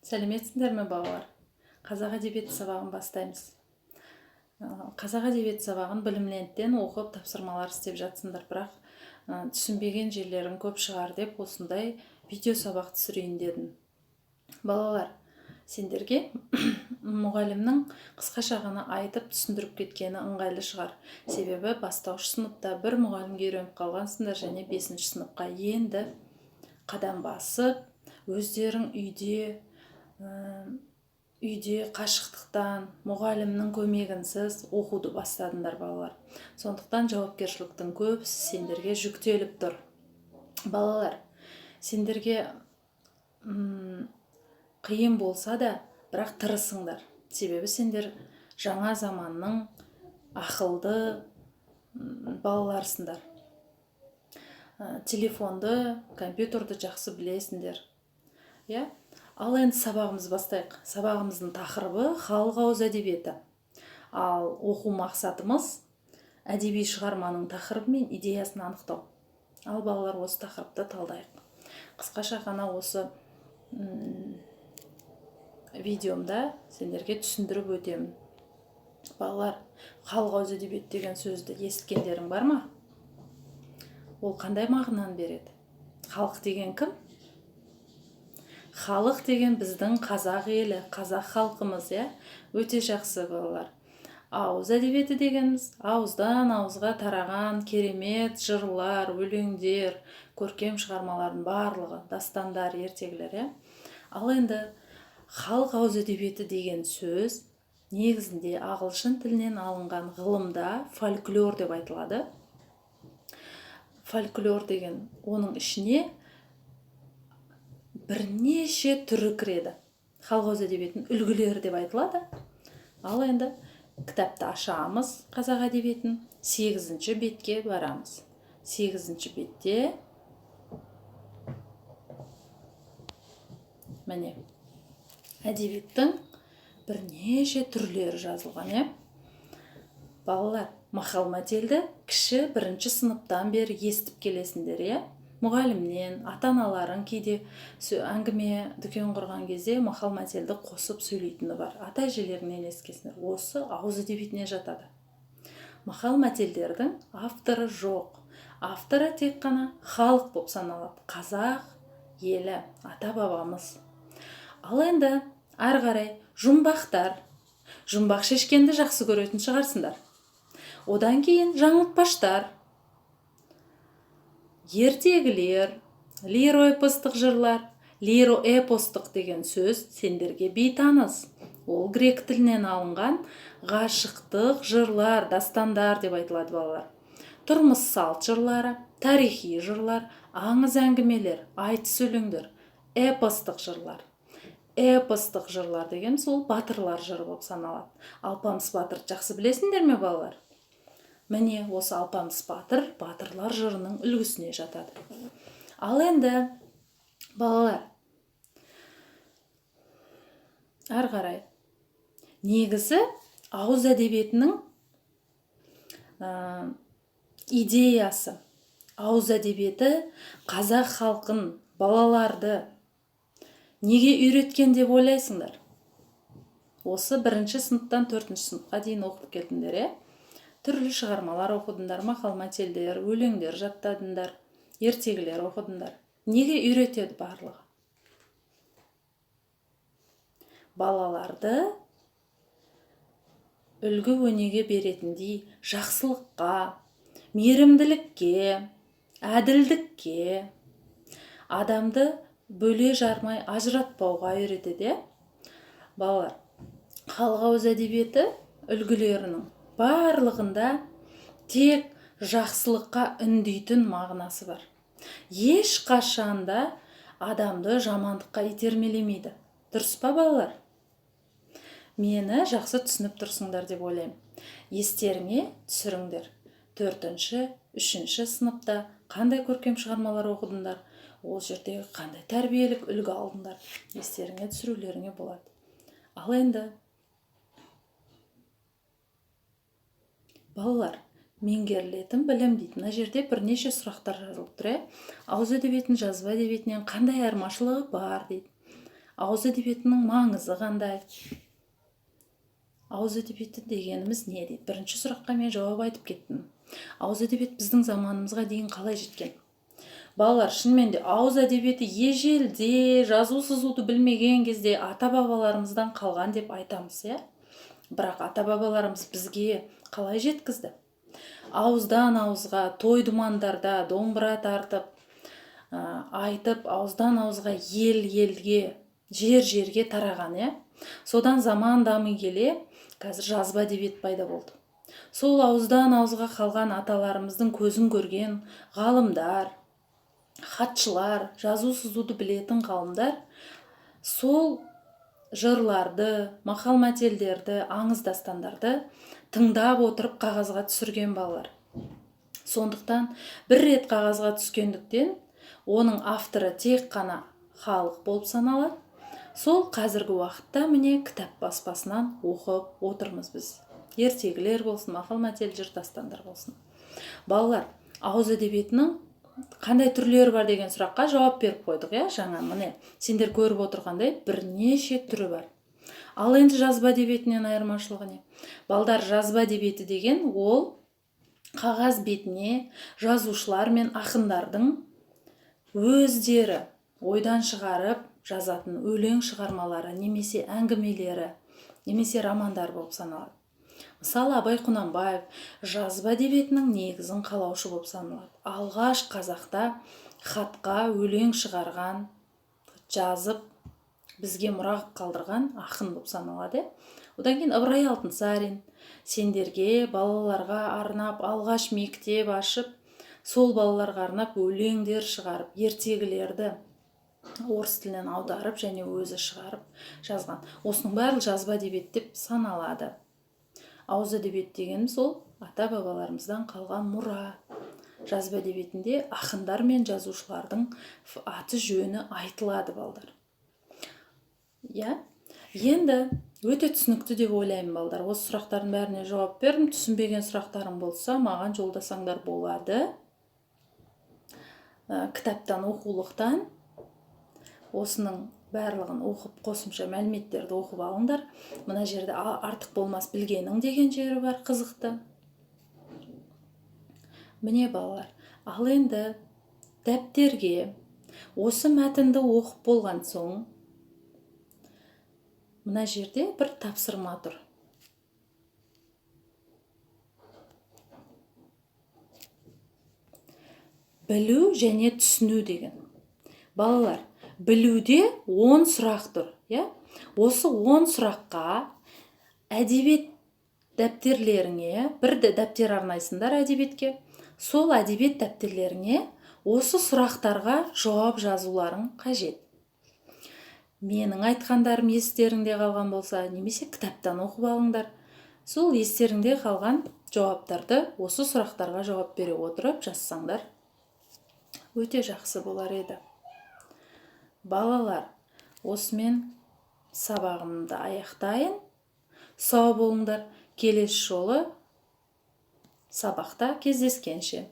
Сәлеметсіңдер ме, балалар? Қазақ әдебиеті сабағын бастаймыз. Қазақ әдебиеті сабағын Білімленттен оқып, тапсырмалар істеп жатсыңдар, бірақ түсінбеген жерлерің көп шығар деп осындай видео сабақ түсірейін дедім. Балалар, сендерге мұғалімнің қысқаша ғана айтып түсіндіріп кеткені ыңғайлы шығар. Себебі бастауыш сыныпта бір мұғалімге үйреніп қалғансыңдар және 5 сыныпқа енді қадам басып, өздерің үйде қашықтықтан мұғалімнің көмегінсіз оқуды бастадыңдар, балалар. Сондықтан жауапкершіліктің көбісі сендерге жүктеліп тұр. Балалар, сендерге қиын болса да, бірақ тырысыңдар. Себебі сендер жаңа заманның ақылды балаларсыңдар. Телефонды, компьютерді жақсы білесіңдер. Иә? Ал енді сабағымызды бастайық. Сабағымыздың тақырыбы халық ауыз әдебиеті. Ал оқу мақсатымыз әдеби шығарманың тақырыбы мен идеясын анықтау. Ал балалар, осы тақырыпты талдайық. Қысқаша ғана осы видеомда сендерге түсіндіріп өтемін. Балалар, халық ауыз әдебиеті деген сөзді естігендерің бар ма? Ол қандай мағынаны береді? Халық деген кім? Халық деген біздің қазақ елі, қазақ халқымыз, иә? Өте жақсы, балалар. Ауыз әдебиеті дегеніміз ауыздан ауызға тараған керемет жырлар, өлеңдер, көркем шығармалардың барлығы, дастандар, ертегілер, иә? Ал енді халық ауыз әдебиеті деген сөз негізінде ағылшын тілінен алынған, ғылымда фольклор деп айтылады. Фольклор деген оның ішіне бірнеше түрі кіреді. Халық ауыз әдебиетінің үлгілері деп айтылады. Ал енді кітапты ашамыз, қазақ әдебиетін, 8 бетке барамыз. 8 бетте міне әдебиеттің бірнеше түрлері жазылған, иә? Балалар, мақал-мәтелді кіші 1 сыныптан бері естіп келесіңдер, иә? Мұғалімнен, ата-аналарың кейде әңгіме дүкен құрған кезде мақал-мәтелді қосып сөйлейтіні бар. Ата-әжелеріңнен ескесіңдер. Осы ауыз әдебиетіне жатады. Мақал-мәтелдердің авторы жоқ. Авторы тек қана халық болып саналады. Қазақ елі, ата-бабамыз. Ал енді ары қарай жұмбақтар. Жұмбақ шешкенді жақсы көретін шығарсыңдар. Одан кейін жаңылтпаштар, ертегілер, лиро-эпостық жырлар. Лиро-эпостық деген сөз сендерге бейтаныс. Ол грек тілінен алынған ғашықтық жырлар, дастандар деп айтылады, балалар. Тұрмыс салт жырлары, тарихи жырлар, аңыз әңгімелер, айтыс өлеңдер, эпостық жырлар. Эпостық жырлар деген сол батырлар жыры болып саналады. Алпамыс батырды жақсы білесіңдер ме, балалар? Міне осы Алпамыс батыр батырлар жырының үлгісіне жатады. Ал енді балалар, ары қарай негізі ауыз әдебиетінің идеясы. Ауыз әдебиеті қазақ халқын, балаларды неге үйреткен деп ойлайсыңдар? Осы 1 сыныптан 4 сыныпқа дейін оқып келдіңдер, иә? Түрлі шығармалар оқыдыңдар, мақал-мәтелдер, өлеңдер жаттадыңдар, ертегілер оқыдыңдар. Неге үйретеді барлығы? Балаларды үлгі өнеге беретіндей жақсылыққа, мейірімділікке, әділдікке, адамды бөле жармай ажыратпауға үйретеді, иә? Балалар, халық ауыз әдебиеті үлгілерінің барлығында тек жақсылыққа үндейтін мағынасы бар. Ешқашан да адамды жамандыққа итермелемейді. Дұрыс па, балалар? Мені жақсы түсініп тұрсыңдар деп ойлаймын. Естеріңе түсіріңдер. 4-ші, 3-ші сыныпта қандай көркем шығармалар оқыдыңдар? Ол жердегі қандай тәрбиелік үлгі алдыңдар? Естеріңе түсірулеріңе болады. Ал енді балалар, меңгерілетін білім дейді. Мына жерде бірнеше сұрақтар жазылып тұр, иә? Ауыз әдебиетінің жазба әдебиетінен қандай айырмашылығы бар дейді. Ауыз әдебиетінің маңызы қандай? Ауыз әдебиеті дегеніміз не дейді? Бірінші сұраққа мен жауап айтып кеттім. Ауыз әдебиет біздің заманымызға дейін қалай жеткен? Балалар, шынымен де ауыз әдебиеті ежелде жазу сызуды білмеген кезде ата-бабаларымыздан қалған деп айтамыз, иә? Бірақ ата-бабаларымыз бізге қалай жеткізді? Ауыздан ауызға, той думандарда домбыра тартып, айтып, ауыздан ауызға ел-елге, жер-жерге тараған, иә? Содан заман дами келе қазір жазба әдебиет пайда болды. Сол ауыздан ауызға қалған аталарымыздың көзін көрген ғалымдар, хатшылар, жазу сызуды білетін ғалымдар сол жырларды, мақал-мәтелдерді, аңыз дастандарды тыңдап отырып қағазға түсірген балалар. Сондықтан бір рет қағазға түскендіктен оның авторы тек қана халық болып саналады. Сол қазіргі уақытта міне кітап баспасынан оқып отырмыз біз. Ертегілер болсын, мақал-мәтел, жыр дастандар болсын. Балалар, ауыз әдебиетінің қандай түрлері бар деген сұраққа жауап беріп қойдық, иә? Жаңа міне сендер көріп отырғандай бірнеше түрі бар. Ал енді жазба әдебиетінен айырмашылығы не? Балдар, жазба әдебиеті деген ол қағаз бетіне жазушылар мен ақындардың өздері ойдан шығарып жазатын өлең шығармалары немесе әңгімелері немесе романдар болып саналады. Мысалы, Абай Құнанбаев жазба әдебиетінің негізін қалаушы болып саналады. Алғаш қазақта хатқа өлең шығарған, жазып, бізге мұра қылып қалдырған ақын болып саналады. Одан кейін Ыбырай Алтынсарин сендерге, балаларға арнап алғаш мектеп ашып, сол балаларға арнап өлеңдер шығарып, ертегілерді орыс тілінен аударып және өзі шығарып жазған. Осының барлығы жазба әдебиет деп саналады. Ауыз әдебиет дегеніміз ол ата-бабаларымыздан қалған мұра. Жазба әдебиетінде ақындар мен жазушылардың аты жөні айтылады, балдар. Иә? Енді өте түсінікті деп ойлаймын, балдар. Осы сұрақтардың бәріне жауап бердім. Түсінбеген сұрақтарың болса, маған жолдасаңдар болады. Кітаптан, оқулықтан осының барлығын оқып, қосымша мәліметтерді оқып алыңдар. Мына жерде артық болмас білгенің деген жері бар, қызықты. Міне, балалар, ал енді дәптерге осы мәтінді оқып болған соң мына жерде бір тапсырма тұр. Білу және түсіну деген. Балалар, білуде 10 сұрақ тұр, иә? Осы 10 сұраққа әдебиет дәптерлеріңе, бір дәптер арнайсыңдар әдебиетке, сол әдебиет дәптерлеріңе осы сұрақтарға жауап жазуларың қажет. Менің айтқандарым естеріңде қалған болса, немесе кітаптан оқып алыңдар. Сол естеріңде қалған жауаптарды осы сұрақтарға жауап бере отырып жазсаңдар, өте жақсы болар еді. Балалар, осымен сабағымды аяқтайын. Сау болыңдар. Келесі жолы сабақта кездескенше.